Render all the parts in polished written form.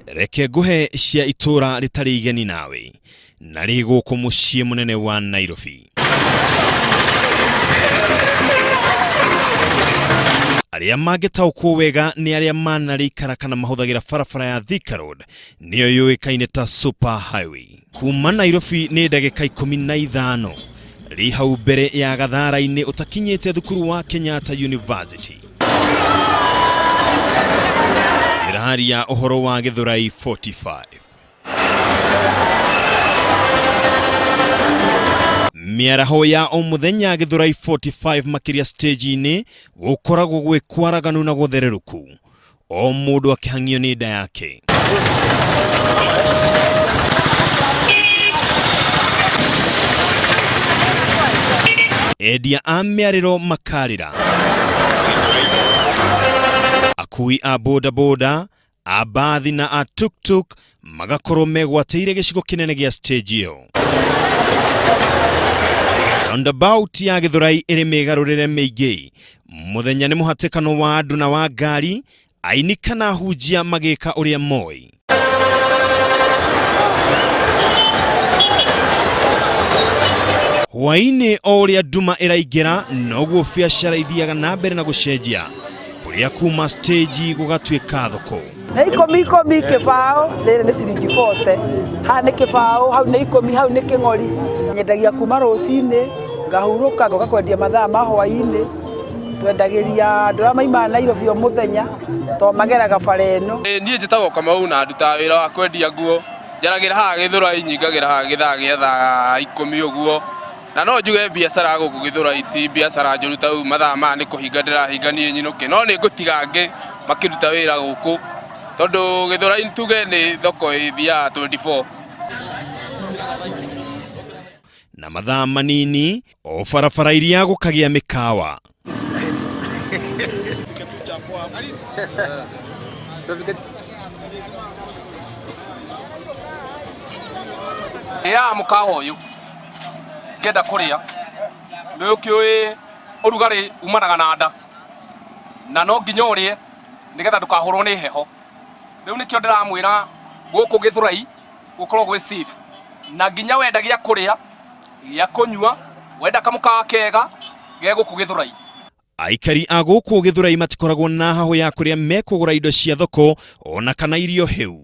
Reke ngũhe cia itũũra rĩtarĩ igeni nawe na rĩ gũkũ mũciĩ mũnene wa Nairobi. Arĩa mangĩtaũkwo wega nĩ arĩa manarĩikara kana mahũthagĩra barabara ya Thika Road nĩyo yũĩkaine ta Super Highway. Kuma Nairobi nĩ ndagĩka 15 rĩ hau mbere ya Gathara-inĩ ũtakinyĩte thukuru wa Kenyatta University. Ndĩraria ũhoro wa Gĩthũrai 45. Mĩaraho ya o mũthenya Gĩthũrai 45 makĩria stage-inĩ gũkoragwo gwĩ kwaraganu na gũthererũku, o mũndũ akĩhang'io nĩ nda yake. Endia a mĩarĩro makarĩra, akui a bodaboda, a mbathi na a tuktuk magakorwo megwatĩire gĩcigo kĩnene gĩa stage ĩyo. Roundabout ya Gĩthũrai ĩrĩ mĩgarũrĩre mĩingĩ. Mũthenya nĩ mũhatĩkano wa andũ na wa ngari, aini kana ahunjia magĩka ũrĩa moĩ. Hwaĩ-inĩ o ũrĩa nduma ĩraingĩra noguo biacara ithiaga na mbere na gũcenjia, kũrĩa kuma stage gũgatuĩka thoko. Nĩ ikũmi ikũmi kĩbaũ, rĩrĩ nĩ ciringi 40. Haha nĩ kĩbaũ, hau nĩ ikũmi, hau nĩ kĩng'ori. Nyendagia kuma rũcinĩ, ngahurũka ngoka kwendia mathaa ma hwaĩ-inĩ. Twendagĩria andũ arĩa maimaga Nairobi o mũthenya tondũ mageraga bara ĩno. Niĩ njĩtagwo Kamau na ndutaga wĩra wa kwendia nguo. Njaragĩra haha Gĩthũrai, nyingagĩra haha gĩthaa gĩa thaa ikũmi ũguo. Na no njuge biacara ya gũkũ Gĩthũrai ti biacara njũru ta rĩu mathaa maya nĩ kũhinga ndĩrahinga niĩ nyinũke. No nĩ ngũtiga angĩ makĩruta wĩra gũkũ tondũ Gĩthũrai tuge nĩ thoko ĩthiaga 24. Na mathaa manini o barabara iria gũkagĩa mĩkawa. Ndĩaga mũkawa ũyũ ngĩenda kũrĩa nĩ ũkĩũĩ ũrugarĩ umanaga na nda na no nginya ũrĩe nĩgetha ndũkahũrwo nĩ heho. Rĩu nĩkĩo ndĩramwĩra gũkũ Gĩthũrai gũkorwo gwĩ safe na nginya wenda gĩa kũrĩa gĩa kũnyua wenda kamũkawa kega ge gũkũ Gĩthũrai. Aikari a gũkũ Gĩthũrai matikoragwo na hahũ ya kũrĩa mekũgũra indo cia thoko ona kana irio hĩu.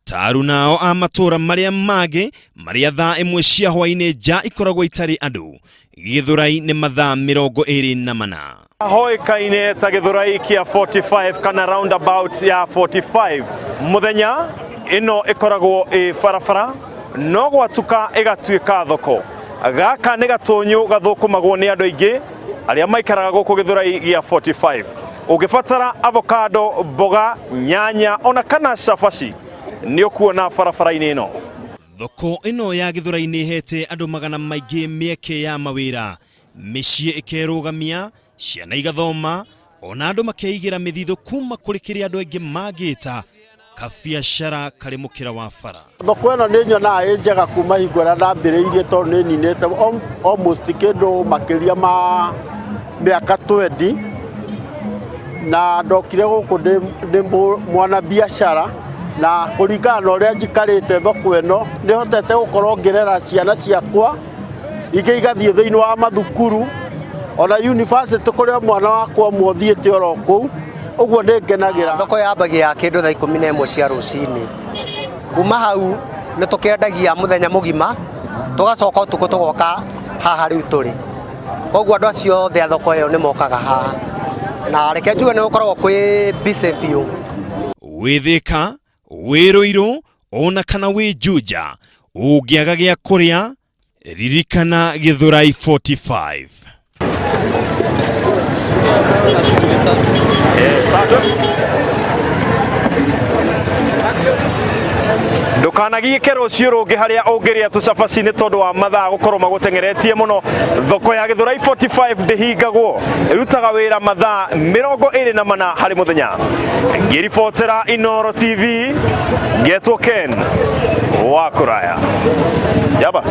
Ta arunao a matũũra marĩa mangĩ marĩa thaa ĩmwe cia hwainĩ nja ikoragwo itarĩ andũ, Gĩthũrai nĩ mathaa 24. Hoĩkaine ta Gĩthũrai kĩa 45 kana roundabout ya 45 mũthenya ĩno ĩkoragwo ĩ barabara no gwatuka ĩgatuĩka thoko. Gaka nĩ gatũnyũ gathũkũmagwo nĩ andũ aingĩ arĩa maikaraga gũkũ Gĩthũrai gĩa 45. Ũngĩbatara avocado, mboga, nyanya ona kana cabaci nĩ ũkuona barabara-inĩ ĩno. Thoko ĩno ya Gĩthũrai nĩ ĩhete andũ magana maingĩ mĩeke ya mawĩra, mĩciĩ ĩkerũgamia, ciana igathoma, ona andũ makeigĩra mĩthithũ kuma kũrĩ kĩrĩa andũ aingĩ mangĩta kabiacara karĩ mũkĩra wa bara. Thoko ĩno nĩ nyonaga ĩ njega kuma hingo ĩrĩa ndambĩrĩirie tondũ nĩ ninĩte almost kĩndũ makĩria ma mĩaka 20 na ndokire gũkũ ndĩ mwana biacara na kũringana na ũrĩa njikarĩte thoko ĩno nĩ hotete gũkorwo ngĩrera ciana ciakwa ingĩ igathiĩ thĩinĩ wa mathukuru ona university kũrĩa mwana wakwa ũmwe ũthiĩte oro kũu ũguo nĩ ngenagĩra. Thoko yambagia kĩndũ thaa 11 cia rũcinĩ, kuma hau nĩ tũkĩendagia mũthenya mũgima, tũgacoka ũtukũ tũgoka haha rĩu tũrĩ. Koguo andũ acio othe a thoko ĩyo nĩ mokaga haha, na reke njuge nĩ gũkoragwo kwĩ busy biũ. Wĩ Thĩka, wĩ Rũirũ ona kana wĩ Juja, ũngĩaga gĩa kũrĩa ririkana Gĩthũrai 45. Ndũkanagiĩke rũciũ rũngĩ harĩa ũngĩrĩa tũcabaci nĩ tondũ wa mathaa gũkorwo magũteng'eretie mũno. Thoko ya Gĩthũrai 45 ndĩhingagwo, ĩrutaga wĩra mathaa 24 harĩ mũthenya. Ngĩribotera Inooro TV, ngetwo Ken wa Kũraya. Yaba.